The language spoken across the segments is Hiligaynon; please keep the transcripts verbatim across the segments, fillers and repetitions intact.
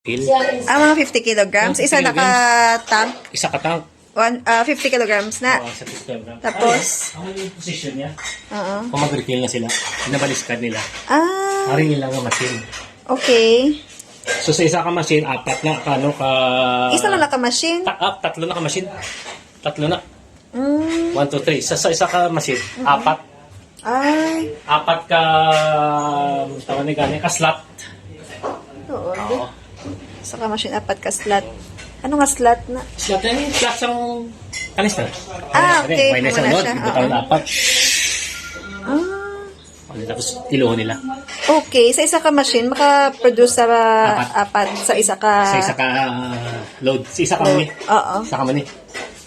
Pil. Ah, mga fifty kilograms. Ah, Isa na fifty ka tank. Isa ka tank. One, ah, fifty kilograms na. Oo, sa fifty kilograms. Tapos? Ano, ano yung position niya? Oo. Kung mag-refill na sila, nabaliskad nila. Ah, Ari nila nga machine. Okay. So sa isa ka machine, apat na, ka, ano, ka... Isa na lang ka machine. Ta- ah, tatlo na ka machine. Tatlo na. Mm. One, two, three. Sa, sa isa ka machine, apat. Ay. Apat ka, tawag ni gani, ka slot. Oo. Di. Oo. Sa ka machine, apat ka slot. Ano nga slot na? Slot na yung slot sa kanister. Ah, okay. May na Wala isang load, siya. ibutang Oo. na apat. Ah. Tapos iluho nila. Okay. Sa isa ka machine, makaproduce sa Apat. apat sa isa ka... Sa isa ka ah, load, sa isa ka Load. mani. Oo. Isa ka mani.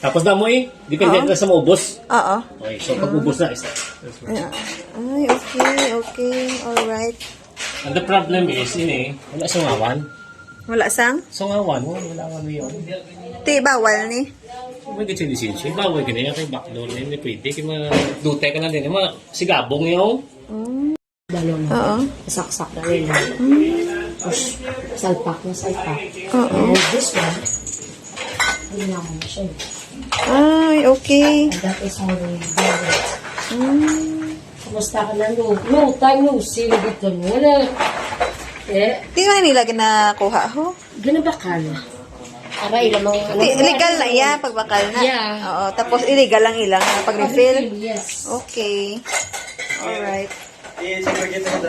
Tapos na mo eh, depende Oo. na sa maubos. Oo. Okay, so pag ubos na, isa. Ay, okay, okay. Alright. And the problem is, ini, wala sa ngawan. Wala sang? So ngawan, wala, wala nga yun. Ti, bawal ni? Hindi siya lisensya. Bawal ka niya kay backdoor na yun. Pwede kay mga dutay ka na din. Mga sigabong yun. Mm. Balon. Oo. Saksak na rin. Tapos, salpak na salpak. Oo. And this one, hindi na mo siya. Ay, okay. And that is how they do it. Mm. Kumusta ka na? No, no time, no see, dito, no. Wala. Eh, Di man nila ginakuha ho? Ginabakal. Aray, lamang ano. Di, legal na iya pagbakal na. Yeah. Oo, tapos illegal lang ilang pag-refill. Yes. Okay. Alright. Sige, sir.